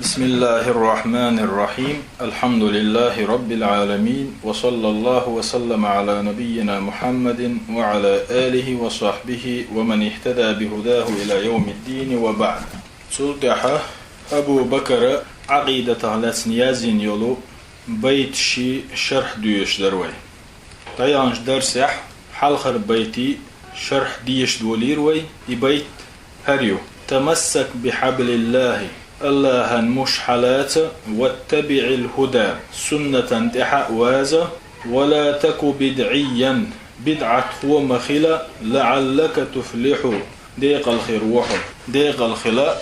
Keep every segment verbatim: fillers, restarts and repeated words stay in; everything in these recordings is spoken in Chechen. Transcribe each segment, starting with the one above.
بسم الله الرحمن الرحيم. الحمد لله رب العالمين. وصلى الله وسلم على نبينا محمد وعلى آله وصحبه ومن اهتدى بهداه إلى يوم الدين وبعد. Цул тӀаьхьа Абу Бакара Ӏакъидатах лаьцна яздина йолу байташи шарх доьшуш дара вай. ДӀаяханчу дарсехь хьалхара байтий шарх дешаш долийра вай, и байт хӀара ю: تمسك بحبل الله, АллахӀан муш хьалаца, واتبع الهدى, суннатан тӀаьхьа а ваза, ولا تك بدعيا, бидӀатхо ма хила, لعلك تفلح, декъала хир ву хьо, декъала хила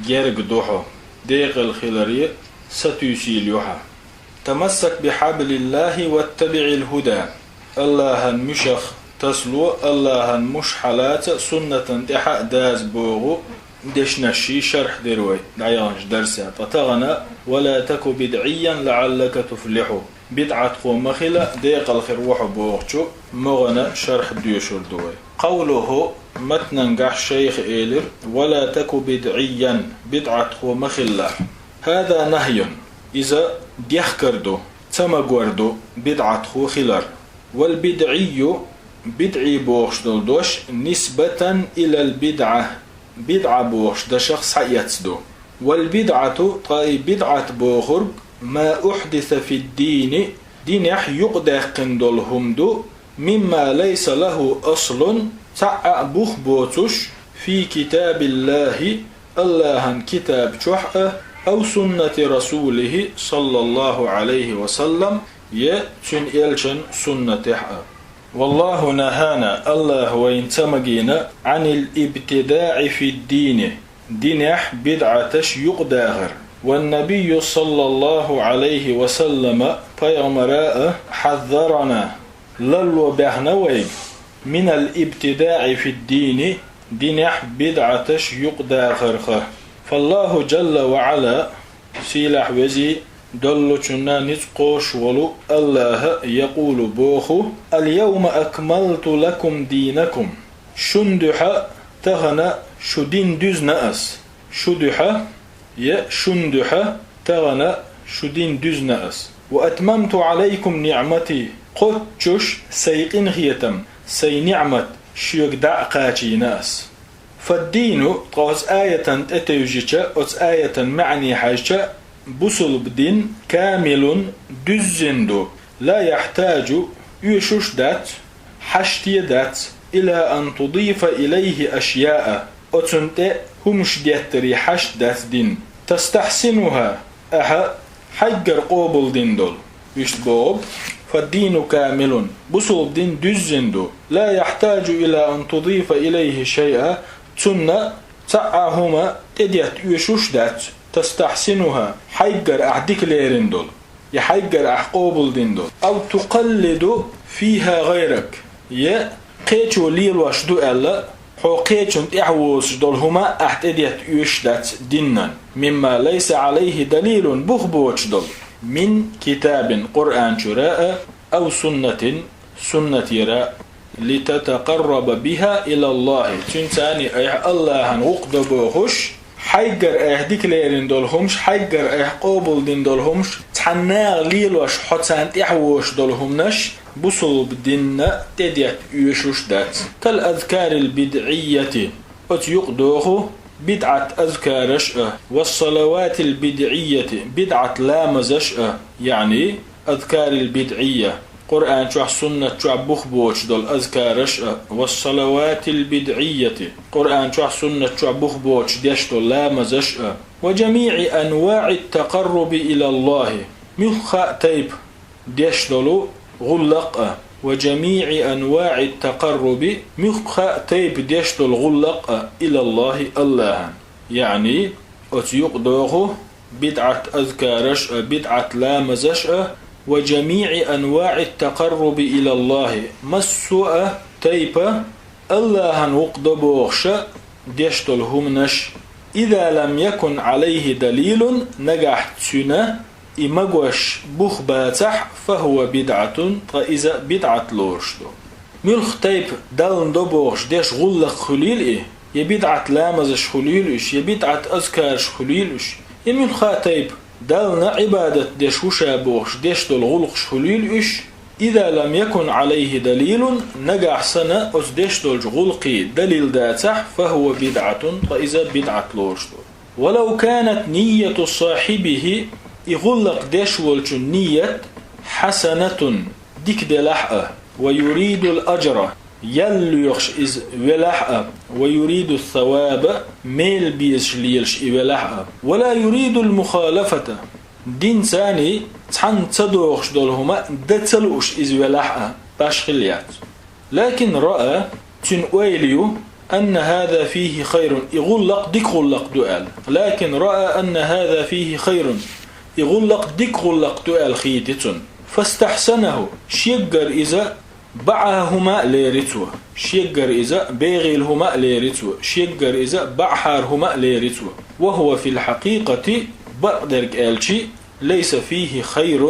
герга ду хьо, декъала хиларе сатуьйсийла ю хьан. تمسك بحبل الله واتبع الهدى. АллахӀан муьшах тасало, АллахӀан муш хьалаца, суннатан тӀаьхьа а даза боху дешнашший шарх дира вай дӀаяханчу дарсехь. Ткъа тахана ولا تك بدعيا لعلك تفلح, бидӀатхо ма хила, декъала хир ву хьо бохучу могӀана шарх доьшур ду вай. قوله, матнангахь шайха элира: ولا تك بدعيا, бидӀатхо ма хилалахь. هذا نهي, иза дехкар ду, ца магор ду бидӀатхо хилар. والبدعي, бидӀи бохуш долу дош نسبة إلى البدعة, бидӀа бохуш дашах схьаэцна ду. والبدعة, ткъа и бидӀат бохург, ما أحدث في الدين, динехь юкъадаьккхина долу хӀума ду, مما ليس له أصل, цхьа а бух боцуш, في كتاب الله, АллахӀан китаб чохь а, أو سنة رسوله صلى الله عليه وسلم, я цуьнан элчан суннатехь а. والله نهانا, АллахӀа вайна ца магийна, عن الابتداع في الدين, динехь бидӀаташ юкъадахар. والنبي صلى الله عليه وسلم, пайхамара а, حذرنا, ларло баьхна вайга, من الابتداع في الدين, динехь бидӀаташ юкъадахарх. فالله جل وعلا, сийлахь везий, доллучунна ницкъ кхош волу АллахӀа, يقول, боху: اليوم أكملت لكم دينكم, шун дуьхьа тахана шу дин дуьзна ас. Шу дуьхьа, я шун дуьхьа тахана шу дин дуьзна ас. وأتممت عليكم نعمتي, кхоччуш сайн къинхетам, сайн ниӀмат шуьга дӀа а кхачийна ас. فالدين, ткъа оцу аятан тӀетевжича, оцу аятан маьӀне хьаьжча, бусулба дин, كامل, дуьззина ду, لا يحتاج, оьшуш дац, хьаште дац, إلى أن تضيف إليه أشياء, оцунна тӀе хӀумаш деттаре хьашт дац дин, تستحسنها, ахьа хьайггара къобалдина долу. Вуьшта боху: فالدين كامل, бусулба дин дуьззина ду, لا يحتاج إلى أن تضيف إليه شيئا, цунна цхьа а хӀума тӀедетта оьшуш дац, تستحسنها, хьайггара ахь дика лерина долу, я хьайггара ахь къобалдина долу. أو تقلد فيها غيرك, я кхечо лелош ду аьлла, хьо кхечунна тӀаьхьавозуш долу хӀума ахь тӀедетта оьшуш дац динан, مما ليس عليه دليل, бух боцуш долу, من كتاب, Къуръан чуьра а, أو سنة, суннатера, لتتقرب بها إلى الله, цуьнца айхьа АллахӀан гӀуллакх до бохуш, хьайггара айхьа дика лерина долу хӀумаш, хьайггара айхьа къобалдина долу хӀумаш, цхьана наха лелош хьо царна тӀаьхьавозуш долу хӀуманаш бусулба динна тӀедетта оьшуш дац. كالأذكار البدعية, оцу юкъа доху бидӀат азкараш а, والصلوات البدعية, бидӀат ламазаш а, яъни أذكار البدعية, Къуръан чохь, суннат чохь бух боцуш долу азкараш а, والصلوات البدعية, Къуръан чохь, суннат чохь бух боцуш деш долу ламазаш а, وجميع أنواع التقرب إلى الله, муьлхха а тайпа деш долу гӀуллакх а, وجميع أنواع التقرب, муьлхха а тайпа деш долу гӀуллакх а, إلى الله, АллахӀан. Яъни, оцу юкъа доху бидӀат азкараш а, бидӀат ламазаш а, وجميع أنواع التقرب إلى الله, массо а тайпа АллахӀан гӀуллакх до бохуш а деш долу хӀуманаш, إذا لم يكن عليه دليل, нагахь цуьнан и магош бух бацахь, فهو بدعة, ткъа иза бидӀат лоруш ду. Муьлхха тайпа Далла до бохуш деш гӀуллакх хуьлийла и, я бидӀат ламазаш хуьлийла уьш, я бидӀат азкараш хуьлийла уьш, И муьлхха а тайпа Далла Ӏибадат деш ву ша бохуш деш долу гӀуллакхаш хуьлийла уьш, إذا لم يكن عليه دليل, нагахь санна оцу деш долчу гӀуллакхийн далил дацахь, فهو بدعة, ткъа иза бидӀат лоруш ду. ولو كانت نية صاحبه, и гӀуллакх деш волчун ният, حسنة, дика делахь а, ويريد الأجر, ял лоьхуш иза велахь а, ويريد الثواب, мел безаш лелаш и велахь а, ولا يريد المخالفة, динца цхьаьна ца догӀуш долу хӀума дан ца лууш иза велахь а, башхилла яц. لكن رأى, цуьнан ойла ю, أن هذا فيه خير, и гӀуллакх дика гӀуллакх ду аьлла. لكن رأى أن هذا فيه خير, и гӀуллакх дика гӀуллакх ду аьлла хийти цунна. فاستحسنه, шеггара иза баӀа хӀума а лери цо, шеггара иза бегӀийла хӀума а лери цо, шеггара иза баӀахьара хӀума а лери цо. وهو في الحقيقة, бакъдерг аьлчи, ليس فيه خير,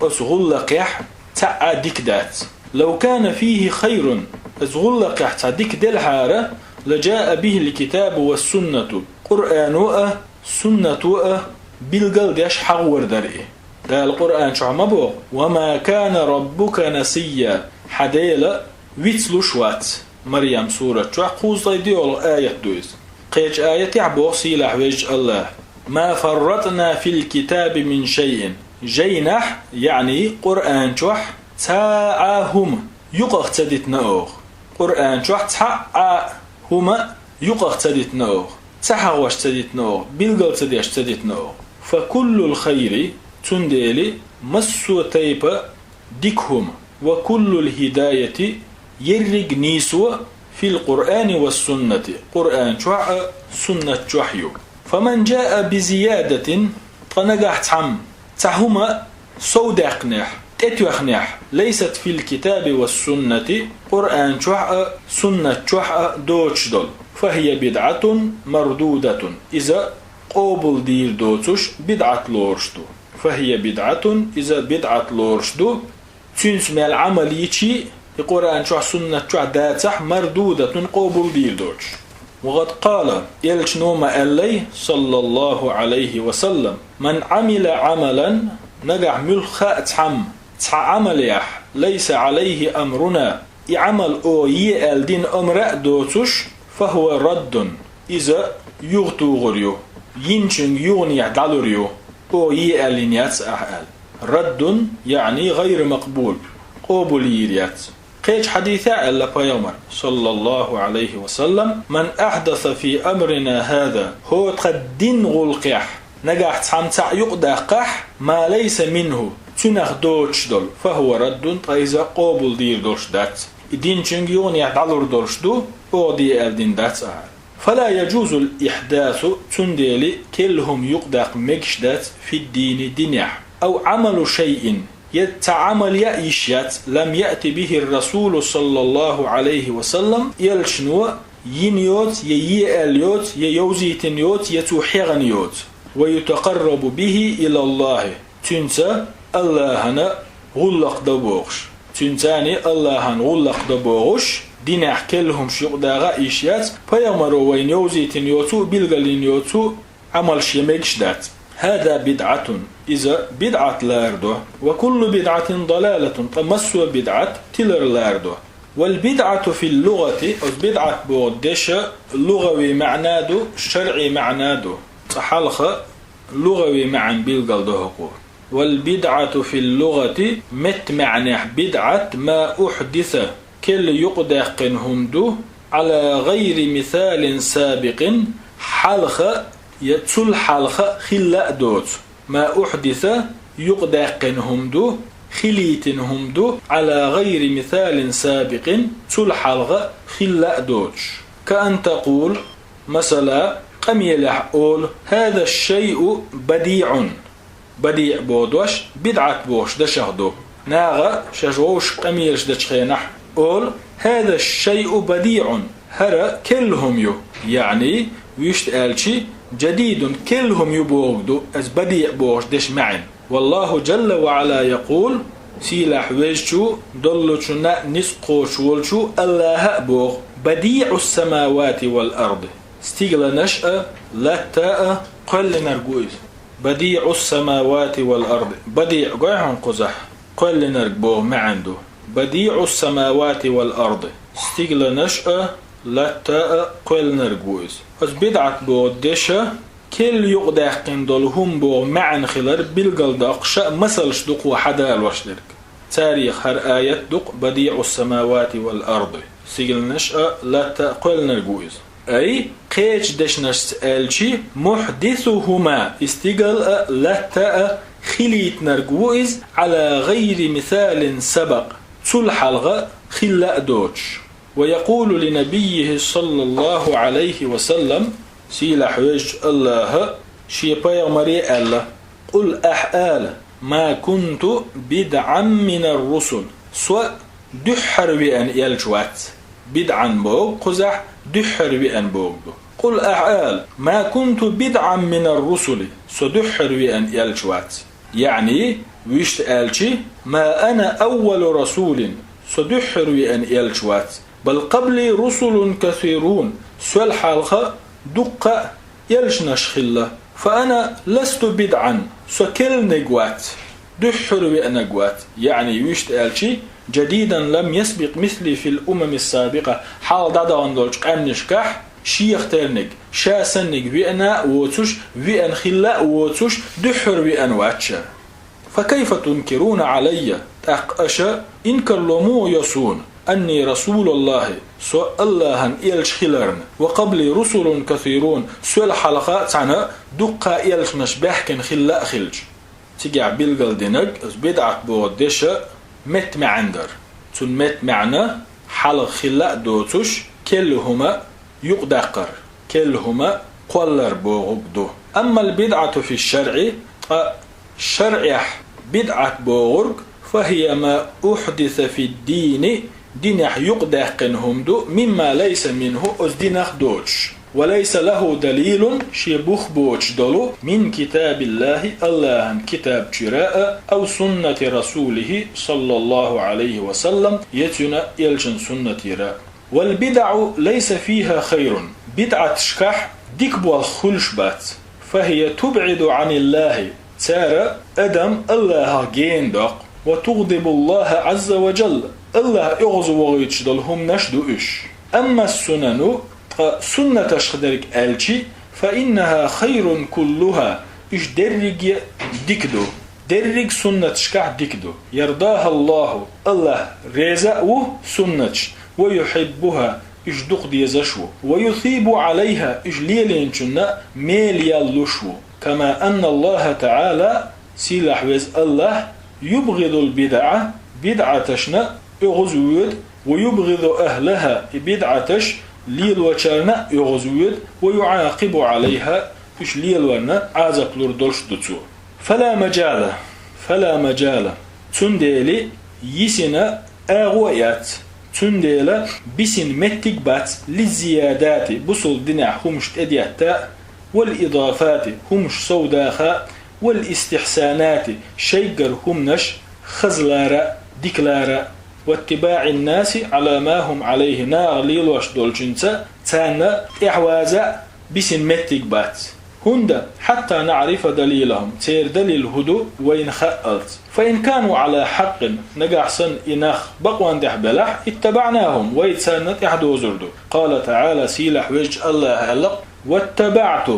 оцу гӀуллакхехь цхьа а дика дац. لو كان فيه خير, оцу гӀуллакхехь цхьа дика делахьара, لجاء به الكتاب والسنة, Къуръано а, Суннато а билгал деш хьахор дара и. Дала Къуръан чохь ма боху: وما كان ربك نسيا, хьан Дела вицлуш вац. Марьям сурат чохь кхузткъе доьалгӀа аят ду иза. Кхечу аятехь боху сийлахь везачу АллахӀа: ما فرطنا في الكتاب من شيء. Жайнахь, яъни Къуръан чохь, цхьа а хӀума юкъах ца дитина оха. Къуръан чохь цхьа а хӀума юкъах ца дитина оха, ца хьахош ца дитина оха, билгал ца деш ца дитина оха. فكل الخير, цундела массо а тайпа дика хӀума, وكل الهداية, ерриг нийсо, في القرآن والسنة, Къуръан чохь а, Суннат чохь ю. فمن جاء بزيادة, ткъа нагахь цхьамма цхьа хӀума совдаьккхинехь, тӀетоьхнехь, ليست في الكتاب والسنة, Къуръан чохь а, Суннат чохь а доцуш долу, فهي بدعة مردودة, иза къобалдийр доцуш бидӀат лоруш ду. فهي بدعة, иза бидӀат лоруш ду, цуьнца мел Ӏамал йичи, и Къуръан чохь, Суннат чохь дацахь, مردودة, къобалдийр доцуш. وقد قال, элчано ма аьллай, صلى الله عليه وسلم: من عمل عملا, нагахь муьлхха а цхьамма цхьа Ӏамал яхь, ليس عليه أمرنا, и Ӏамал оха е аьлла дина омра а доцуш, فهو رد, иза юхатухур ю, йинчуьнга юханехьа дӀалур ю, оха е аьлла йина яц ахь аьлла. رد, яъни غير مقبول, къобалйийр яц. Кхечу хьадисехь аьлла пайхамара, صلى الله عليه وسلم: من أحدث في أمرنا هذا, хӀокху тхан динан гӀуллакхехь нагахь цхьамма цхьаъ юкъадаккхахь, ما ليس منه, цуьнах доцуш долу, فهو رد, ткъа иза къобалдийр долуш дац. И динчуьнга юханехьа дӀалур долуш ду, оха де аьлла дина дац ахь. فلا يجوز الإحداث, цундела керла хӀума юкъадаккха мегаш дац, في الدين, динехь, أو عمل شيء, я цхьа Ӏамал яа йиш яц, لم يأت به الرسول صلى الله عليه وسلم, элчано йина йоцу, я е аьлла йоцу, я йовзийтина йоцу, я цо хьехна йоцу. ويتقرب به إلى الله, цуьнца АллахӀана гӀуллакх до бохуш. Цуьнца АллахӀана гӀуллакх до бохуш, динехь керла хӀумаш юкъадаха йиш яц, пайхамаро вайна йовзийтина йоцу, билгалйина йоцу Ӏамалш я мегаш дац. هذا بدعة, иза бидӀат лара до. وكل بدعة ضلالة, ткъа массо а бидӀат тилар лара до. والبدعة في اللغة, оцу бидӀат боху деша лугӀави маьӀна ду, шарӀи маьӀна ду. Цкъа хьалха лугӀави маьӀна билгал до хӀокхо. والبدعة في اللغة, меттан маьӀнехь бидӀат, ما أحدث, керла юкъадаьккхина хӀума ду, على غير مثال سابق, хьалха я цул хьалха хилла а доцу. ما أحدث, юкъадаьккхина хӀума ду, хилийтина хӀума ду, على غير مثال سابق, цул хьалха хилла а доцуш. كأن تقول, масала, къамелехь олу: هذا الشيء بديع. БадиӀ боху дош бидӀат бохуш дашах ду. Наха шаьш вовшах къамелаш дечу хенахь олу: هذا الشيء بديع, хӀара керла хӀума ю. Яъни, вуьшта аьлчи, جديد, керла хӀума ю бохург ду, аса бадиӀ бохуш дешан маьӀна. والله جل وعلا يقول, сийлахь везачу, доллучунна ницкъ кхочуш волчу АллахӀа а боху: بديع السماوات والأرض. Стигланаш а, латта а кхоьллинарг ву иза. بديع السماوات والأرض. بديع гой хьуна кхузахь кхоьллинарг боху маьӀна ду. بديع السماوات والأرض. Стигланаш а, латта а кхоьллинарг ву иза. Оцу бидӀат боху деша керла юкъадаьккхина долу хӀума боху маьӀна хилар билгалдоккхуш а масалш ду кхо хьадалош дерг. Царех хӀара аят ду-кх بديع السماوات والأرض. Стигланаш а, латта а кхоьллинарг ву иза. Ай, кхечу дешнашца аьлчи, محدثهما, и стигал а, латта а хилийтинарг ву иза على غير مثال سبق, цул хьалха хилла а доцуш. ويقول لنبيه صلى الله عليه وسلم, сийлахь везачу АллахӀа шен пайхамаре аьлла: قل, ахьа ала, ما كنت بدعا من الرسل, со дуьххьара веана элча вац. БидӀан боху кхузахь дуьххьара веана боху ду. قل, ахьа ала, ما كنت بدعا من الرسل, со дуьххьара веана элча вац. ЯӀни, вуьшта аьлчи, ما أنا أول رسول, со дуьххьара веана элча вац. بل قبلي رسل كثيرون, сол хьалха дуккха а элчанаш хилла. فأنا لست بدعا, со керланиг вац, дуьххьара веаниг вац. ЯӀни, вуьшта аьлчи, جديدا لم يسبق مثلي في الأمم السابقة, хьалха дӀадахана долчу къаьмнашкахь шех терниг, ша санниг веана а воцуш, веана хилла а воцуш, дуьххьара веана вац ша. فكيف تنكرون علي, тӀаккха аша инкарло муха йо суна, أني رسول الله, со АллахӀан элча хиларна, وقبلي رسل كثيرون, сол хьалха цхьаьна дуккха а элчанаш баьхкина хилла а хилча. Цигахь билгалдинарг, оцу бидӀат боху деша меттан маьӀна дар. Цуьнан меттан маьӀна хьалха хилла а доцуш, керла хӀума юкъадаккхар, керла хӀума кхоллар бохург ду. أما البدعة في الشرع, ткъа шарӀехь бидӀат бохург, فهي ما أحدث في الدين, динехь юкъадаьккхина хӀума ду, مما ليس منه, оцу динах доцуш. وليس له دليل, шен бух боцуш долу, من كتاب الله, АллахӀан китаб чуьра а, أو سنة رسوله صلى الله عليه وسلم, я цуьнан элчан суннатера. والبدع ليس فيها خير, бидӀаташкахь дика болх хуьлуш бац. فهي تبعد عن الله, цара адам АллахӀах гена доккху, وتغضب الله عز وجل, АллахӀ оьгӀазвохуьйтуш долу хӀуманаш ду уьш. أما السنن, ткъа суннаташха дерг аьлчи, فإنها خير كلها, уьш дерриге а дика ду, дерриг суннаташкахь дика ду. يرضاها الله, АллахӀ реза а ву суннаташ, ويحبها, уьш дукха дезаш ву, ويثيب عليها, уьш лелийначунна мел ял луш ву. كما أن الله تعالى, сийлахь веза АллахӀ, يبغض البدع, бидӀаташна оьгӀазвоьду, ويبغض أهلها, и бидӀаташ лелочарна оьгӀазвоьду, ويعاقب عليها, уьш лелорна Ӏазап лур долуш ду цо. فلا مجال, فلا مجال, цундела йисина агӀо а яц, цундела бисина меттиг а бац, للزيادات, бусалба динехь хӀумаш тӀедетта а, والإضافات, хӀумаш совдаха а, والاستحسانات, шайгара хӀуманаш хазлара а, дикалара а, واتباع الناس على ما هم عليه, наха лелош долчуьнца царна тӀаьхьаваза а бисина меттиг а бац. ХӀунда, حتى نعرف دليلهم, церан далил хӀун ду вайна хаалц. فإن كانوا على حق, нагахь санна и нах бакъонан тӀехь белахь, اتبعناهم, вай царна тӀаьхьадозур ду. قال تعالى, сийлахь везачу АллахӀа аьлла-кх: واتبعت,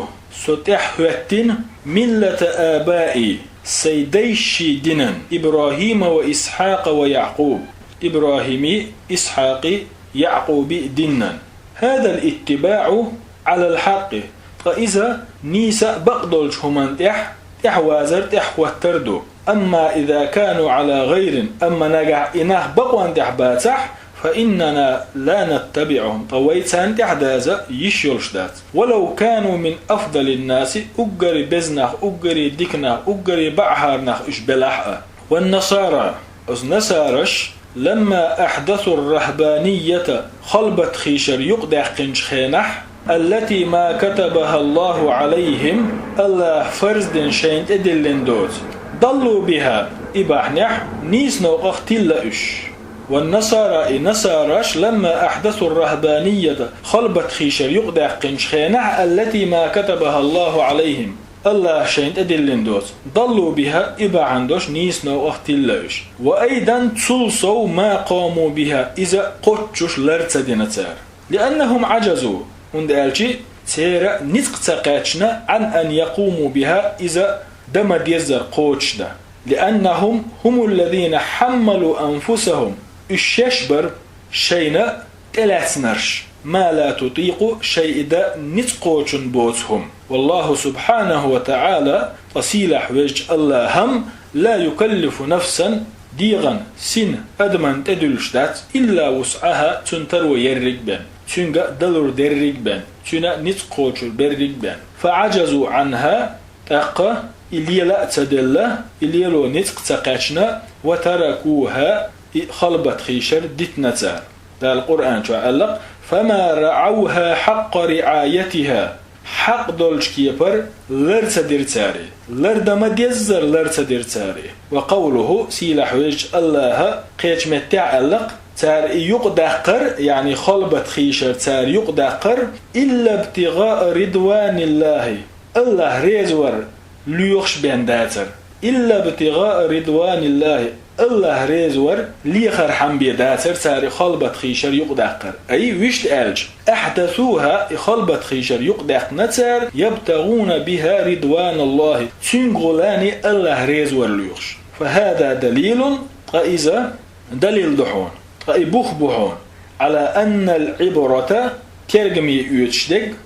со тӀаьхьахӀоьттина, ملة آبائي, сайн дайшин динан, إبراهيم وإسحاق ويعقوب, ИбрахӀими, Исхьакъи, Якъуби динан. هذا الاتباع على الحق, ткъа иза нийса а бакъдолчу хӀуманна тӀехь, тӀаьхьавазар, тӀаьхьахӀоттар ду. أما إذا كانوا على غير, амма нагахь и нах бакъонан тӀехь бацахь, فإننا لا نتبعهم, ткъа вай царна тӀаьхьадаза йиш йолуш дац. ولو كانوا من أفضل الناس, уггаре беза нах, уггаре дика нах, уггаре баьӀахьара нах уьш белахь а. والنصارى, оцу насараш, لما أحدثوا الرهبانية, халбатхийшар юкъадаьккхинчу хенахь, التي ما كتبها الله عليهم, АллахӀа фарз дина шайна тӀедиллина доцу, ضلوا بها, и бахьанехь нийса новкъах тилла уьш. والنصارى, и насараш, لما أحدثوا الرهبانية, халбатхийшар юкъадаьккхинчу хенахь, التي ما كتبها الله عليهم, Аллахӏа шайна тӏедиллина доцу. ضلوا بها, и бахьана долуш нийса новкъах тилла уьш. وأيضا, цул сов, ما قاموا بها, иза кхоччуш лар ца дина цара. لأنهم عجزوا, хӀунда аьлча церан ницкъ ца кхаьчна, عن أن يقوموا بها, иза дан ма-деззара кхочушдан. لأنهم هم الذين حملوا أنفسهم, уьш шаьш бара шайна тӀелаьцнарш, ما لا تطيق, шайн и дан ницкъ кхочун боцу хӀума. والله سبحانه وتعالى, ткъа сийлахь везачу Аллахӏа, لا يكلف نفسا, дегӀан, сина, адаман тӀедуьллуш дац, إلا وسعها, цуьнан таро ерриг а бен, цуьнга далур дерриг а бен, цуьнан ницкъ кхочур берриг а бен. فعجزوا عنها, тӀаккха и лела а ца делла, и лело ницкъ ца кхаьчна, وتركوها, и халбат хийшар дитина цара. Дала Къуръан чохь аьлла: فما رعوها حق رعايتها, хьакъ долчу кепара лар ца дира цара, лар дан ма-деззара лар ца дира цара. وقوله, сийлахь везачу Аллахӏа кхечу меттехь аьлла: цара и юкъадаккхар, яъни халбат хийшар цара юкъадаккхар, إلا ابتغاء رضوان الله, Аллахӏ резавар лоьхуш бен дацара. إلا ابتغاء رضوان الله, Аллахӏ резавар лехархьама бен дацара цара и халбат хийшар юкъадаккхар. Ай, вуьшта аьлча, أحدثوها, и халбат хийшар юкъадаьккхина цара, يبتغون بها رضوان الله, цуьнга гӀолани Аллахӏ резавар лоьхуш. فهذا دليل, ткъа иза далил ду хьуна, ткъа и бух бу хьуна, على أن العبرة, тергаме оьцуш дерг,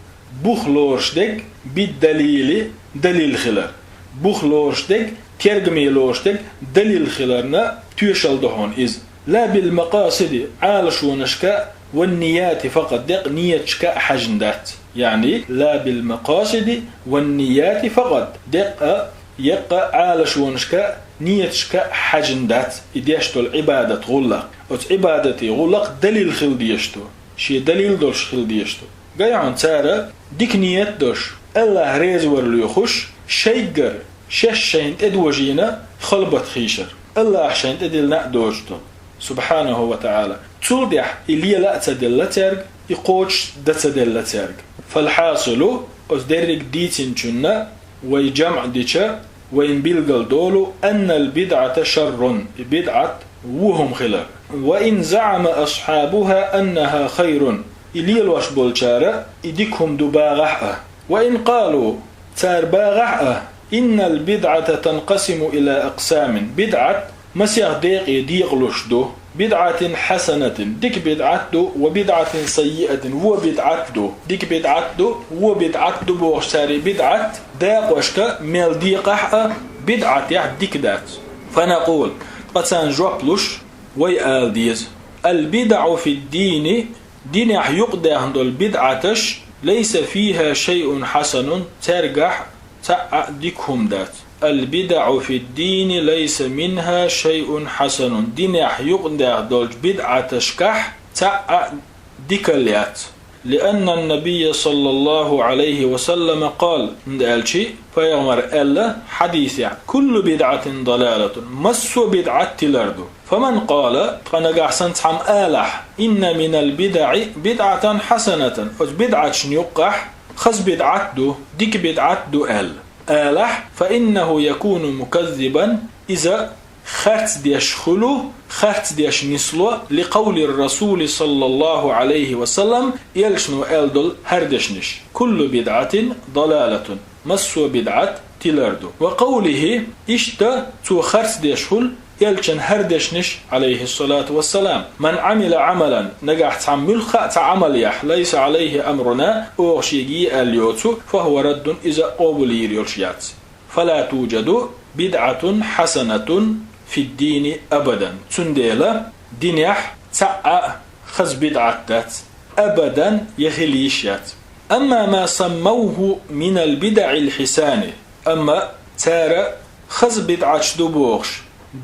бух лоруш дерг, بالدليل, далил хилар. Бух лоруш дерг, тергаме лоруш дерг далил хиларна тоьшалла ду хьуна иза. لا بالمقاصد, Ӏалашонашка, والنيات فقط, деккъа нияташка а хьаьжна дац. Яъни, لا بالمقاصد والنيات فقط, деккъа, еккъа Ӏалашонашка, нияташка а хьаьжна дац и деш долу Ӏибадат гӀуллакх. Оцу Ӏибадате гӀуллакх далил хила дезаш ду, шен далил долуш хила дезаш ду. Гай хьуна, цара дика ният а долуш, Аллахӏ резавар лоьхуш, шайггара, шаьш шайна тӀедожийна халбат хийшар, Аллахӏа шайна тӀедиллина а доцуш долу, سبحانه وتعالى. Цул тӀаьхьа и лела а ца делла цаьрга, и кхочуш дан ца делла цаьрга. فالحاصل, оцу дерриг дийцинчунна вай жамӀ дича, вайна билгал долу, أن البدعة شر, и бидӀат вон хӀума хилар. وإن زعم أصحابها أنها خير, и лелош болчара и дика хӀума ду багӀахь а. وإن قالوا, цара багӀахь а, إن البدعة تنقسم إلى أقسام, бидӀат масех декъе декъалуш ду, بدعة حسنة, дика бидӀат ду, وبدعة سيئة, вон бидӀат ду, дика бидӀат ду, вон бидӀат ду бохуш цара и бидӀат дакъошка мел декъахь а, бидӀатехь дика дац. فنقول, ткъа царна жоп луш, вай ала деза: البدع في الدين, динехь юкъадаьхна долу бидӀаташ, ليس فيها شيء حسن, цаьргахь цхьа а дика хӀума дац. البدع في الدين ليس منها شيء حسن. Динехь юкъадаьхна долчу бидӀаташкахь цхьа а дикалла яц. لأن النبي صلى الله عليه وسلم قال, хӀунда аьлча пайхамара аьлла хьадисехь: كل بدعة ضلالة, массо а бидӀат тилар ду. فمن قال, ткъа нагахь санна цхьамма алахь: إن من البدع بدعة حسنة, оцу бидӀаташна юккъехь хаза бидӀат ду, дика бидӀат ду аьлла, алахь, فإنه يكون مكذبا, иза харц деш хуьлу, харц деш нисло, لقول الرسول صلى الله عليه وسلم, элчано аьлла долу хӀара дешнаш: كل بدعة ضلالة, массо а бидӀат тилар ду. وقوله, иштта цо харц деш хуьлу элчан хӀара дешнаш, عليه الصلاة والسلام: من عمل عملا, нагахь цхьамма муьлхха а цхьа Ӏамал яхь, ليس عليه أمرنا, оха шега е аьлла йоцу, فهو رد, иза къобалйийр йолуш яц. فلا توجد بدعة حسنة في الدين أبدا. Цундела динехь цхьа а хаза бидӀат дац, абадан я хила йиш яц. أما ما سموه من البدع الحسان, амма цара хаза бидӀаташ ду бохуш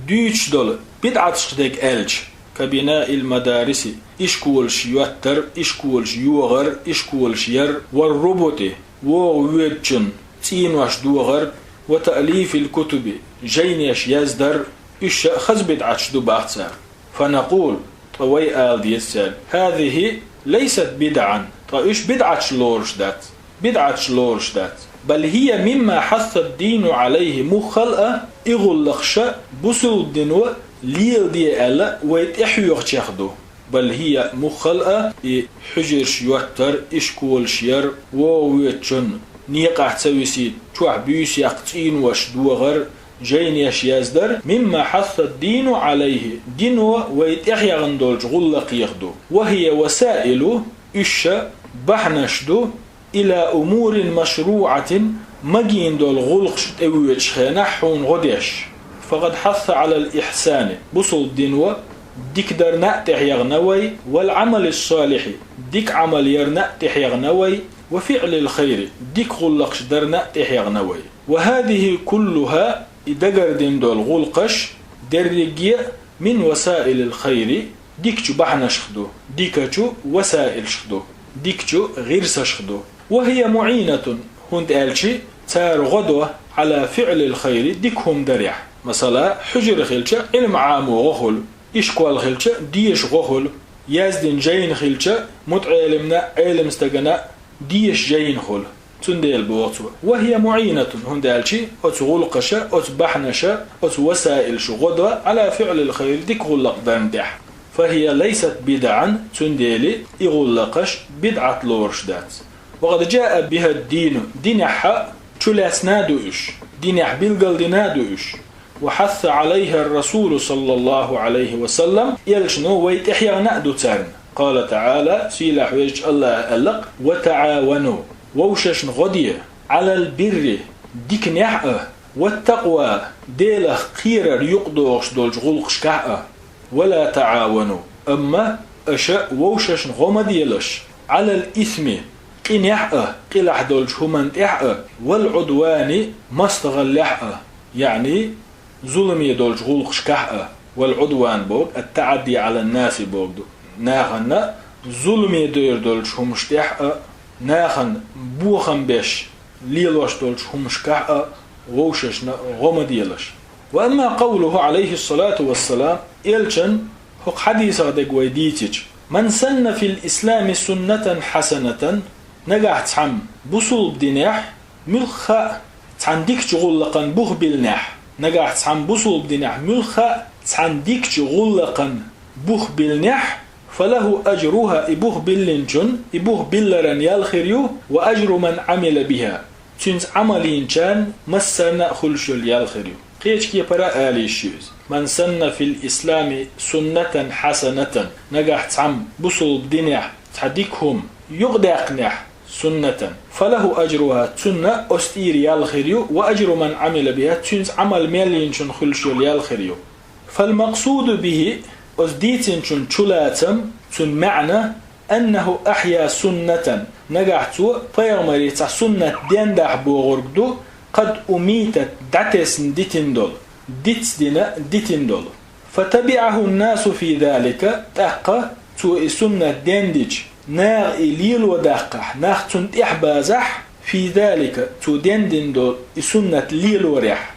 дуьйцуш долу бидӀаташ дерг аьлча, كبناء المدارس, ишколаш йоттар, ишколаш йогӀар, ишколаш яр, والربط, вогӀу воьдучун цӀенош догӀар, وتأليف الكتب, жайнаш яздар, уьш а хаза бидӀаташ ду бах цара. فنقول, ткъа вай ала деза цаьрга: هذه ليست بدعا, ткъа уьш бидӀаташ лоруш дац, бидӀаташ лоруш дац. بل هي مما حث الدين عليه, муххал а и гӀуллакхаш бусулба дино леладе аьлла вай тӀехьоьхучех ду. بل هي, муххал а, и хьужараш йоттар, ишколаш яр, вогӀа воьдучун некъахь ца висийта, чохь буьйса яккха цӀенош догӀар, жайнаш яздар, مما حث الدين عليه, дино вай тӀехьоьхна долчу гӀуллакхех ду. وهي وسائل, уьш бахьанаш ду, إلى أمور مشروعة, магийна долу гӀуллакхаш тӀевоьдучу хенахь хьуна гӀо деш. فقد حث على الإحسان, бусулба дино дика дарна а тӀехьоьхна вай, والعمل الصالح, дика Ӏамал ярна а тӀехьоьхна вай, وفعل الخير, дика гӀуллакхаш дарна а тӀехьоьхна вай. وهذه كلها, и дагардина долу гӀуллакхаш дерриге а من وسائل الخير, дикачу бахьанашах ду, дикачу васаилшах ду, дикачу гӀирсашах ду. وهي معينة, хӀунда аьлча цара гӀо до على فعل الخير, дика хӀума дарехь. Масала, хьужар хилча, Ӏилма Ӏамо гӀо хуьлу, ишкол хилча, деша гӀо хуьлу, яздина жайна хилча, мутаӀелимна, Ӏелам стагана деша жайна хуьлу. Цундела боху цо: وهي معينة, хӀунда аьлча оцу гӀуллакхаша, оцу бахьанаша, оцу васаилша гӀо до على فعل الخير, дика гӀуллакх дарна тӀехь. فهي ليست بدعا, цундела и гӀуллакхаш бидӀат лоруш дац. وقد جاء بها الدين, динехь чулаьцна а ду уьш, динехь билгалдина а ду уьш. وحث عليها الرسول صلى الله عليه وسلم, элчано вай тӀехьоьхна а ду царна. قال تعالى, сийлахь везачу АллахӀа аьлла-кх: وتعاونوا, вовшашна гӀо де, على البر, диканехь а, والتقوى, Делах кхерар юкъадохуш долчу гӀуллакхашкахь а. ولا تعاونوا, амма аша вовшашна гӀо ма делаш, على الإثم, къинехь а, къилахь долчу хӀуманна тӀехь а, والعدوان, мостагӀаллехь а, яъни зуламе долчу гӀуллакхашкахь а. والعدوان боху التعدي على الناس бохург ду. Нахана зуламе дер долчу хӀумаш тӀехь а, нахана бохам беш лелош долчу хӀумашкахь а вовшашна гӀо ма делаш. وأما قوله عليه الصلاة والسلام, элчан хӀокху хьадисах дерг вай дийцича: من سن في الإسلام سنة حسنة, нагахь цхьамма бусулба динехь муьлхха а цхьана дикачу гӀуллакхан бух биллинехь, нагахь цхьамма бусулба динехь муьлхха а цхьана дикачу гӀуллакхан бух биллинехь, فله أجرها, и бух биллинчун и бух билларан ял хир ю, وأجر من عمل بها, цуьнца Ӏамал йинчарна массарна а хуьлуш йолу ял хир ю. Кхечу кепара а ала йиш ю иза: من سن في الإسلام سنة حسنة, нагахь цхьамма бусулба динехь цхьа дика хӀума юкъадаьккхинехь, سنة, فله أجرها, цунна оцу тӀера ял хир ю, وأجر من عمل بها, цуьнца Ӏамал мел йинчун хуьлуш йолу ял хир ю. فالمقصود به, оцу дийцинчун чулацам, цуьнан маьӀна, أنه أحيا سنة, нагахь цо пайхамаре цхьа суннат дендахь бохург ду, قد أميتت, дӀатесна дитина долу, дицдина дитина долу. فتبعه الناس في ذلك, тӀаккха цо и суннат дендича, наха и лело даккхахь, нах цунна тӀаьхьа базахь, في ذلك, цо дендина долу и суннат лелорехь.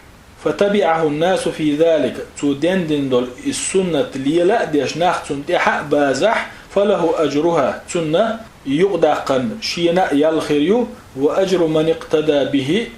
فتبعه الناس في ذلك, цо дендина долу и суннат лела а деш, нах цунна тӀаьхьа а базахь, فله أجرها, цунна юкъадаккхарна шена а ял хир ю, وأجر من اقتدى به,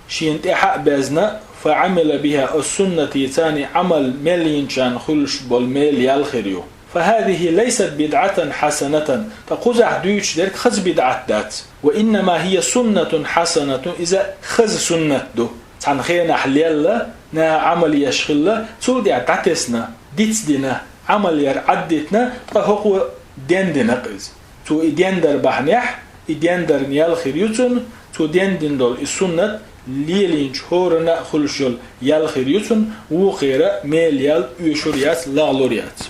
шена тӀаьхьа а безна, فعمل بها, оцу суннатица Ӏамал мел йинчарна хуьлуш болу мел ял хир ю. فهذه ليست بدعة حسنة, ткъа кхузахь дуьйцуш дерг хаза бидӀат дац. وإنما هي سنة حسنة, иза хаза суннат ду. Цхьана хенахь лелла, наха Ӏамал еш хилла, цул тӀаьхьа дӀатесна, дицдина, Ӏамал яр Ӏаддитина, ткъа хӀокхо дендина-кх иза. Цо и дендар бахьанехь, и дендарна ял хир ю цунна, цо дендина долу и суннат лелийначу хӀоранна а хуьлуш йолу ял хир ю цунна, вукхеран а мел ял оьшур яц, лагӀлур яц.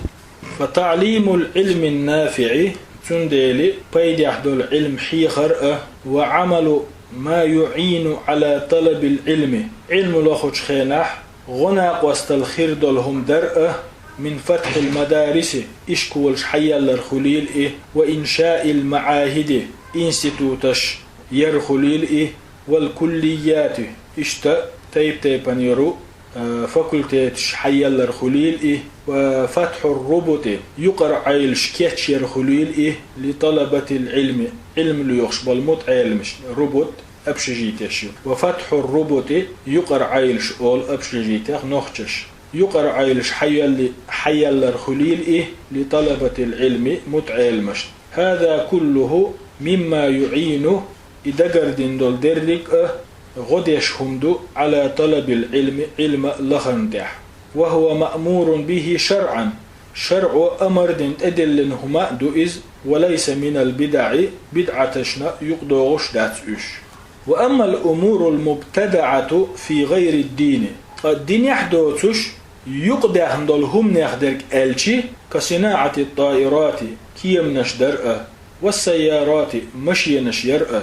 فتعليم العلم النافع, цундела пайдехь долу Ӏилма хьехар а, وعمل ما يعين على طلب العلم, Ӏилма лохучу хенахь гӀо-накъосталла хир долу хӀума дар а, من فتح المدارس, ишколаш хьаеллар хуьлийла и, وإنشاء المعاهد, институташ яр хуьлийла и, والكليات, иштта тайп-тайпана йолу, э, факультеташ хьаеллар хуьлийла и, وفتح الربط, юкъара Ӏелаш кечъяр хуьлийла и, لطلبة العلم, Ӏилма лоьхуш болу мутаӀеламаш, рубут, общежитеш ю. وفتح الربط, юкъара Ӏайлаш олу общежитех нохчаша. Юкъара Ӏайлаш хьайоьлли-, хьайоьллар хуьлийла и, لطلبة العلم, мутаӀеламашна. هذا كله مما يعين, и дагардина долу дерриг а гӀо деш хӀума ду, على طلب العلم, Ӏилма лахарна тӀехь. وهو مأمور به شرعا, шарӀо амар дина тӀедиллина хӀума а ду иза, وليس من البدع, бидӀаташна юкъадогӀуш дац уьш. وأما الأمور المبتدعة في غير الدين, ткъа динехь доцуш, юкъадаьхна долу хӀуманех дерг аьлчи, كصناعة الطائرات, кеманаш дар а, والسيارات, машенаш яр а,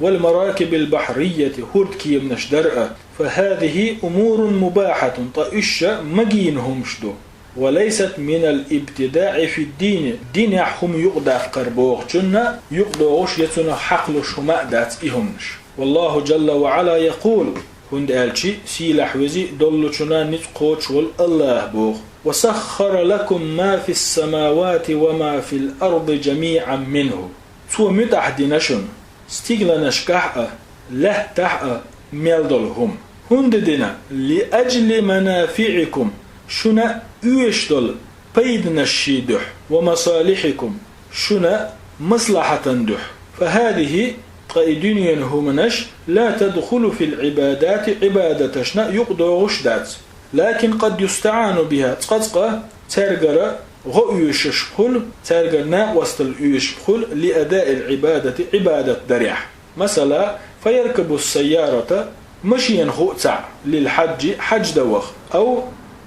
والمراكب البحرية, хӀордкеманаш дар а, فهذه أمور مباحة, ткъа уьш магийна хӀумаш ду. وليست من الابتداع في الدين, динехь хӀума юкъадаккхар бохучунна юкъадогӀуш я цунах хьакхалуш хӀума а дац и хӀуманаш. والله جل وعلا يقول, хӀунда аьлча Сийлахь Вези доллучунна ницкъ кхочуш волу АллахӀа боху: وسخر لكم ما في السماوات وما في الأرض جميعا منه. Цо муьтӀахь дина шуна стигланашкахь а, лаьттахь а мел долу хӀума. ХӀунда дина? لأجل منافعكم, шуна оьшуш долу пайданашший дуьхьа, ومصالحكم, шуна маслахьатан дуьхьа. فهذه, ткъа и дуьненан хӀуманаш, لا تدخل في العبادات, Ӏибадаташна юкъадогӀуш дац. لكن قد يستعان بها, цкъа-цкъа цаьргара гӀо оьшуш хуьлу, цаьргара накъосталла оьшуш хуьлу, لأداء العبادة, Ӏибадат дарехь. Масала, فيركب السيارة, машена хӀуъа цхьаъ, للحج, хьаьж дан ваха, أو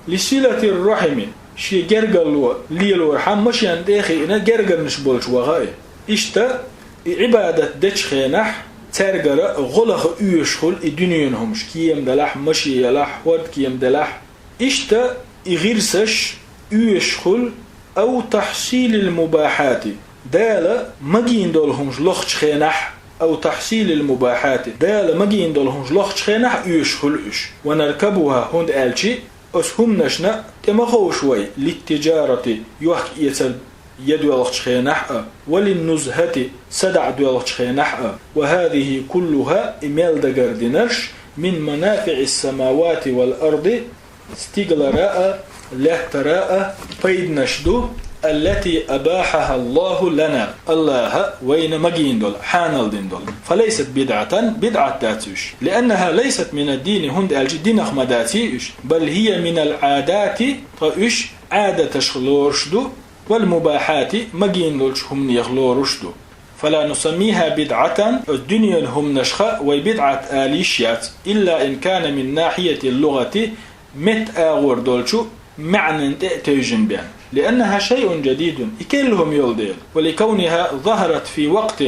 لصلة الرحم, шен гергарло лелорхьама машена тӀе а хиъна, гергарнаш болчу ваха и. Иштта, и Ӏибадат дечу хенахь, цаьргара гӀо лаха оьшуш хуьлу и дуьненан хӀуманаш, кема делахь, маше елахь, хӀордкема делахь. Иштта и гӀирсаш оьшуш хуьлу, أو تحصيل المباحات, Дала магийна долу хӀуманаш лохучу хенахь, أو تحصيل المباحات, Дала магийна долу хӀуманаш лохучу хенахь оьшуш хуьлу уьш. ونركبها, хӀунда аьлча оцу хӀуманашна тӀе ма ховшу вай, للتجارة, йохк-эцар ян доьлхучу хенахь а, وللنزهة, садаӀа доьлхучу хенахь а, وهذه كلها, и мел дагардинарш, من منافع السماوات والأرض, стиглара а, лаьттара а пайданаш ду, التي أباحها الله لنا, АллахӀа вайна магийна долу, хьанал дина долу. فليست بدعة, бидӀат дац уьш, لأنها ليست من الدين, хӀунда аьлча динах ма дац уьш, بل هي من العادات, ткъа уьш Ӏадаташха лоруш ду, والمباحات, магийна долчу хӀуманех лоруш ду. فلا نسميها بدعة, оцу дуьненан хӀуманашха вай бидӀат ала йиш яц, إلا إن كان من ناحية اللغة, метта агӀор долчу маьӀнан тӀе а тевжина бен. لأنها شيء جديد, и керла хӀума йолу дела, ولكونها ظهرت في وقت,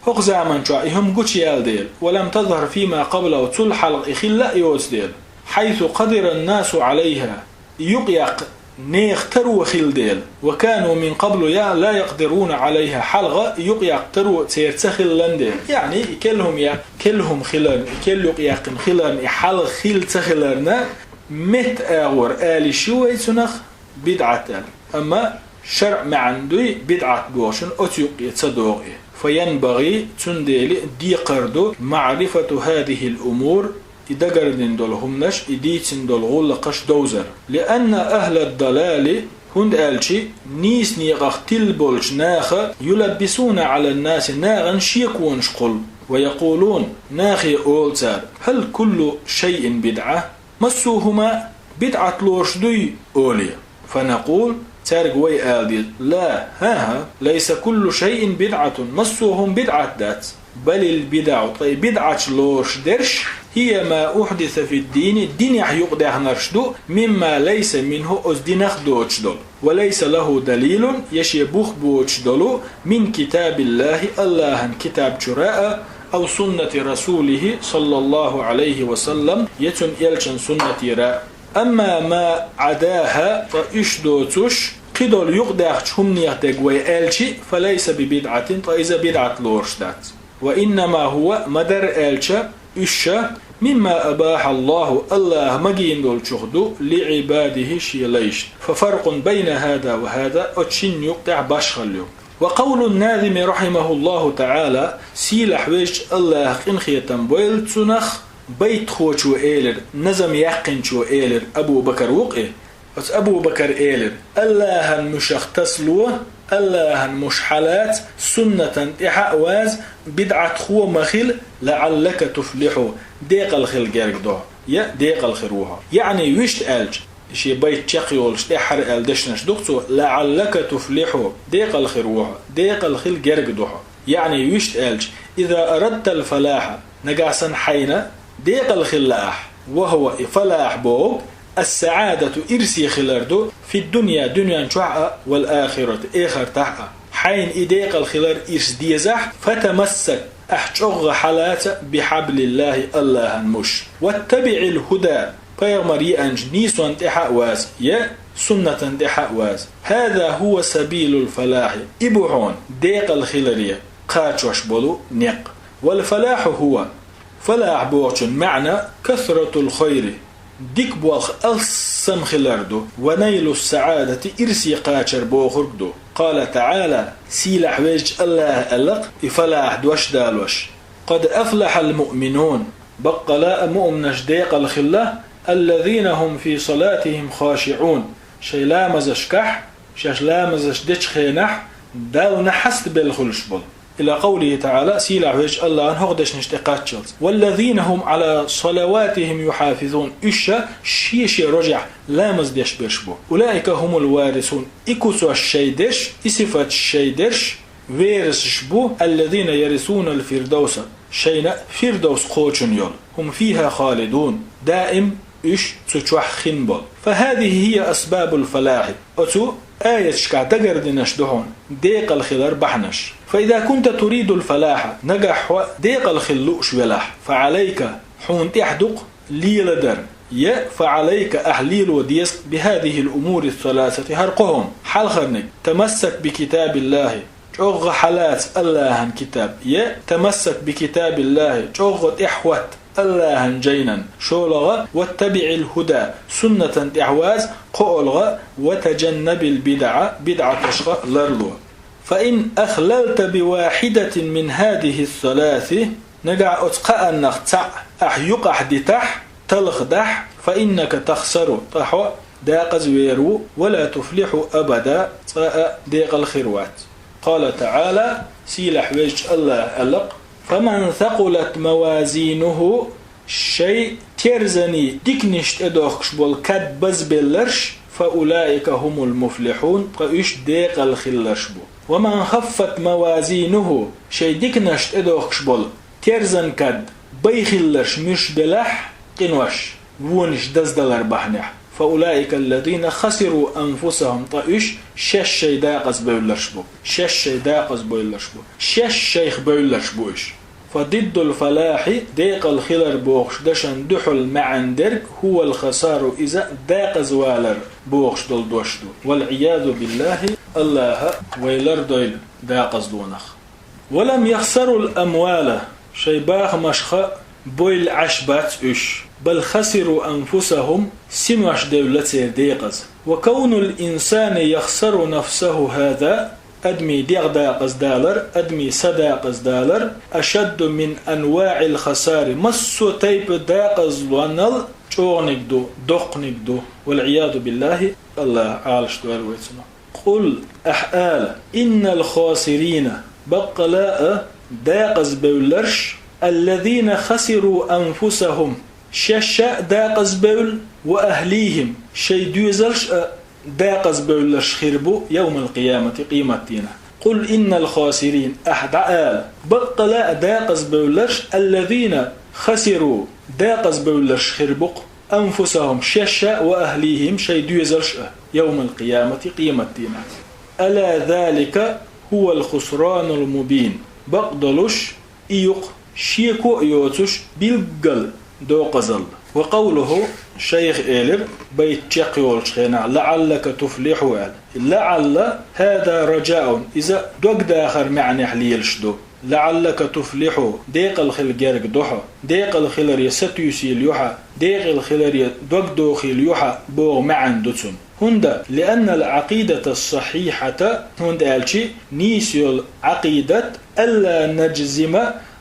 хӀокху заман чохь и хӀума гучуяьлла дела, ولم تظهر فيما قبله, цул хьалха и хилла а йоцу дела, حيث قدر الناس عليها, и юкъаяккха нехан таро хилла дела, وكانوا من قبل لا يقدرون عليها, хьалха и юкъаяккха таро церан ца хиллан дела. Яъни, и керла хӀума я-, керла хӀума хиларна, и керла юкъаяьккхина хиларна, и хьалха хилла ца хиларна, метта агӀор ала йиш ю вай цунах бидӀат аьлла. Амма шарӀ маьӀна дуй бидӀат бохучун, оцу юккъе ца догӀу и. فينبغي, цундела декхар ду, معرفة هذه الأمور, и дагардина долу хӀуманаш, и дийцина долу гӀуллакхаш довзар. لأن أهل الضلال, хӀунда аьлча нийса некъах тилла болчу наха, يلبسون على الناس, нахана шеконаш кхуллу, ويقولون, нахе олу цара: هل كل شيء بدعة? Массо а хӀума бидӀат лоруш дуй, олий. فنقول, цаьрга вай ала деза: لا, хӀан-хӀа, ليس كل شيء بدعة, массо а хӀума бидӀат дац. بل البدع, ткъа и бидӀаташ лоруш дерш, هي ما أحدث في الدين, динехь юкъадаьхнарш ду, مما ليس منه, оцу динах доцуш долу. وليس له دليل, я шен бух боцуш долу, من كتاب الله, АллахӀан китаб чура а, أو سنة رسوله صلى الله عليه وسلم, я цуьнан элчан суннатера а. أما ما عداها, ткъа уьш доцуш, кхидолу юкъадаьхначу хӀуманех дерг вай аьлчи, فليس ببدعة, ткъа иза бидӀат лоруш дац. وإنما هو, ма-дарра аьлча, уьш, مما أباح الله, АллахӀа магийна долчух ду, لعباده, шен лайшна. ففرق بين هذا وهذا, оцу шинна юкъа тӀехь башхалла ю. وقول الناظم رحمه الله تعالى, сийлахь везачу Аллахьа къинхетам бойла цунах, байтхочо элира, назам яьккхинчо элира, Абу Бакар ву-кх и. Оцу Абу Бакара элира: «Аллахьан муьшах тасало, Аллахьан муш хьалаца, суннатан тӀаьхьа а ваза, бидӀатхо ма хила, لعلك تفلح, декъала хила герга ду хьо, я декъала хир ву хьо». Яъни, вуьшта аьлча, шен байт чекхйолуш тӀаьххьара аьлла дешнаш ду-кх цо: «لعلك تفلح, декъала хир ву хьо, декъала хила герга ду хьо». Яъни, вуьшта аьлча: «إذا أردت الفلاح, нагахь санна хьайна декъала хилла ахь, وهو, и фалахь бохург, السعادة, ирсе хилар ду, في الدنيا, дуьнен чохь а, والآخرة, эхартахь а. Хьайна и декъала хилар, ирс дезахь, فتمسك, ахь чӀогӀа хьалаца, بحبل الله, Аллахьан муш, واتبع الهدى, пайхамар еанчу нийсонна тӀаьхьа а ваза, я суннатан тӀаьхьа а ваза. هذا هو سبيل الفلاح, и бу хьуна декъала хиларе кхачош болу некъ. والفلاح هو, фалахь бохучун маьӀна كثرة الخير, дика болх алссам хилар ду, ونيل السعادة, ирсе кхачар бохург ду. قال تعالى, сийлахь везачу Аллахьа аьлла-кх и фалахь дош далош: قد أفلح المؤمنون, баккъала а муъминаш декъала хилла, الذين هم في صلاتهم خاشعون, шайн ламазашкахь, шаьш ламазаш дечу хенахь Далла хьастабелла хуьлуш болу. إلى قوله تعالى, сийлахь везачу Аллахьан хӀокху дешнаш тӀе кхаччалц: والذين هم على صلواتهم يحافظون, уьш шен-шен рожехь ламаз деш берш бу. أولئك هم الوارثون, и куьцаш шайн дерш, и сифаташ шайн дерш, верасаш бу, الذين يرثون الفردوس, шайна Фирдовс кхочун йолу, هم فيها خالدون, даим уьш цу чохь хин болу. فهذه هي أسباب الفلاح, оцу аяташкахь дагардинарш ду хьуна декъала хилар бахьанаш. فإذا كنت تريد الفلاح, нагахь хьо декъала хила лууш велахь, فعليك, хьуна тӀехь ду-кх леладар, я فعليك, ахь лело деза, بهذه الأمور الثلاثة, хӀара кхо хӀума. Хьалхарниг: تمسك بكتاب الله, чӀогӀа хьалаца Аллахьан китаб, я تمسك بكتاب الله, чӀогӀа тӀехь хӀотта Аллахьан жайнан, шолгӀа: واتبع الهدى, суннатан тӀехь ваза, кхоалгӀа: وتجنب البدع, бидӀаташха ларло. فإن أخللت بواحدة من هذه الثلاث, нагахь оцу кхааннах цхьаъ ахь юкъахь дитахь, талхадахь, فإنك تخسر, ткъа хьо декъаза вер ву, ولا تفلح أبدا, цкъа а декъала хир вац. قال تعالى, сийлахь везачу Аллахьа аьлла-кх: فمن ثقلت موازينه, шайн терзаний диканаш тӀедохкуш болу кад базбелларш, فأولئك هم المفلحون, ткъа уьш декъала хилларш бу. ومن خفت موازينه, шайн диканаш тӀедохкуш болу терзан кад бай хилларш муьш белахь, къинош, вонаш даздалар бахьанехь, فأولئك الذين خسروا أنفسهم, ткъа уьш шаьш шайн декъаза бевлларш бу. Шаьш шайн декъаза бевлларш бу. Шаьш шайх бевлларш бу уьш. فضد الفلاح, декъала хилар бохуш дашан дуьхьал маьӀна дерг, هو الخسار, иза декъаза валар бохуш долу дош ду. والعياذ بالله, Аллахьа вай лардойла декъазлонах. ولم يخسروا الأموال, шайн бахамашха бойла Ӏаш бац уьш, بل خسروا أنفسهم, синош девлла церан декъаза. وكون الإنسان يخسر نفسه هذا, адамийн дегӀ декъаза далар, адамийн са декъаза далар, أشد من أنواع الخسار, массо а тайпа декъазлонал чӀогӀаниг ду, доккханиг ду. والعياذ بالله, Аллахь Ӏалашдойла вай цунах. قل, ахь ала: إن الخاسرين, баккъала а декъаза бевлларш, الذين خسروا أنفسهم, шаьш а декъаза бевлла, وأهليهم, шайн доьзалш а декъаза бевлларш хир бу يوم القيامة, къематдийнахь. قل إن الخاسرين, ахь дӀаала: баккъала а декъаза бевлларш, الذين خسروا, декъаза бевлларш хир бу-кх, أنفسهم, шаьш а, وأهليهم, шайн доьзалш а, يوم القيامة, къематдийнахь. ألا ذلك هو الخسران المبين. Бакъдолуш, и ю-кх шеко а йоцуш билггал декъазалла. وقوله, шайха элира, байт чекхйолучу хенахь: لعلك تفلح аьлла. لعل هذا رجاء, иза догдахар маьӀнехь лелаш ду. لعلك تفلح, декъала хила герга ду хьо, декъала хиларе сатуьйсийла ю хьан, декъала хиларе догдохийла ю хьан боху маьӀна ду цуьнан. ХӀунда, لأن العقيدة الصحيحة, хӀунда аьлча нийса йола Ӏакъидат, ألا نجزم,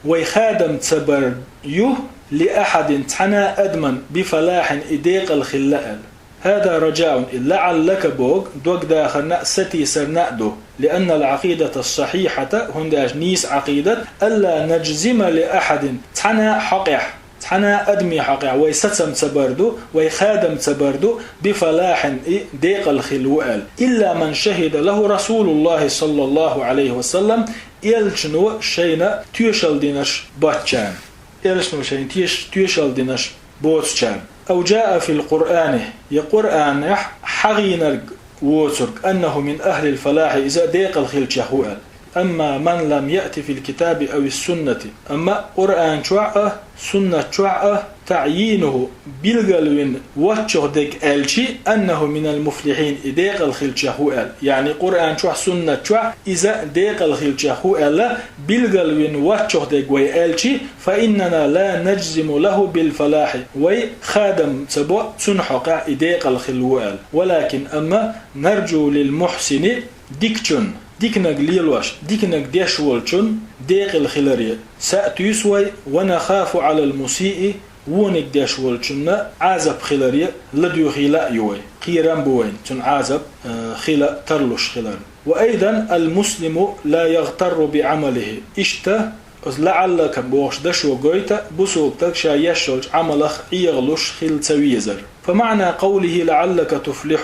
вай хадам ца бар ю, لأحد, цхьана а адаман, بفلاح, и декъала хилла аьлла. هذا رجاء, и لعلك боху догдахарна а, сатийсарна а ду. لأن العقيدة الصحيحة, хӀунда аьлча нийса Ӏакъидат, ألا نجزم لأحد, цхьана а хьокъехь, цхьана а адаман хьокъехь вай сацам ца бар ду, вай хадам ца бар ду, بفلاح, и декъала хилла ву аьлла. إلا من شهد له رسول الله صلى الله عليه وسلم, элчано шайна тоьшалла динарш боцучарна. Элчано шайна теш-, тоьшалла динарш боцучарна. أو جاء في القرآن, я Къуръанехь хьахийнарг воцург, أنه من أهل الفلاح, иза декъала хиллачех ву аьлла. أما من لم يأت في الكتاب أو السنة, амма Къуръан чохь а, суннат чохь а, تعيينه, билгалвина воцчух дерг аьлча, أنه من المفلحين, и декъала хиллачех ву аьлла. Яъни Къуръан чохь, суннат чохь иза декъала хиллачех ву аьлла, билгалвина воцчух дерг вай аьлча, فإننا لا نجزم له بالفلاح, вай хадам ца бо цунна хьокъехь и декъала хилла ву аьлла. ولكن, амма, نرجو للمحسن, дикачунна, диканиг лелош, диканиг деш волчунна декъала хиларе са а туьйсу вай, ونخاف على المسيء, вониг деш волчунна Ӏазап хиларе ладоьгӀийла а ю вай. Кхерам бу вайна цунна Ӏазап, э, хила тарлуш хиларна. وأيضا المسلم لا يغتر بعمله. Иштта, оцу لعلك бохучу дашо гойту, бусалба стаг ша еш йолчу Ӏамалах Ӏехалуш хила ца везар. فمعنى قوله لعلك تفلح,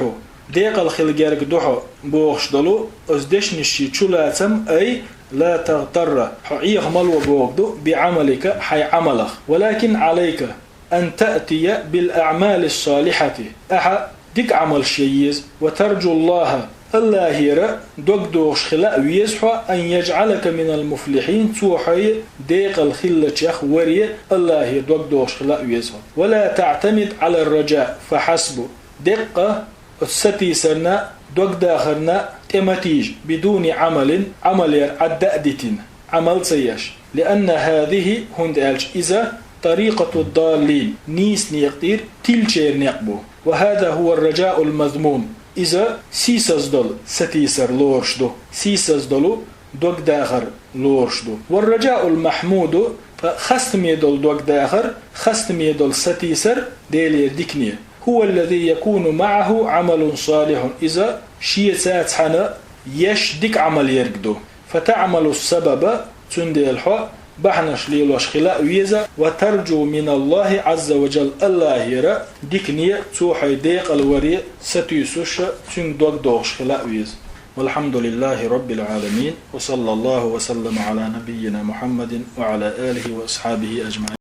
декъала хила герга ду хьо бохуш долу оцу дешнийн чулацам, أي لا تغتر, хьо Ӏеха ма ло бохург ду, بعملك, хьайн Ӏамалах. ولكن عليك أن تأتي بالأعمال الصالحة. Ахьа дика Ӏамалш ян еза, وترجو الله, АллахӀера дог дохуш хила а веза хьо, أن يجعلك من المفلحين, Цо хьо декъала хиллачех варе АллахӀера дог дохуш хила а веза хьо. ولا تعتمد على الرجاء فحسب. Деккъа оцу сатийсарна а, догдахарна а тӀе ма тийжа, بدون عمل, Ӏамалера Ӏадда а дитина, Ӏамал ца еш. لأن هذه, хӀунда аьлча иза, طريقة الضالين, нийса некъа тӀера тиллачеран некъ бу. وهذا هو الرجاء المذموم. Иза сийсаз долу сатийсар лоруш ду, сийсаз долу догдахар лоруш ду. والرجاء المحمود, ткъа хастаме долу догдахар, хастаме долу сатийсар Делера дикане. هو الذي يكون معه عمل صالح. Иза шеца цхьаьна еш дика Ӏамал ерг ду. فتعمل السبب, цундела хьо бахьанаш лелош хила а веза, وترجو من الله عز وجل, АллахӀера дикане, Цо хьо декъала варе сатуьйсуш, Цуьнга дог дохуш хила а веза. والحمد لله رب العالمين، وصلى الله وسلم على نبينا محمد وعلى آله وأصحابه أجمعين.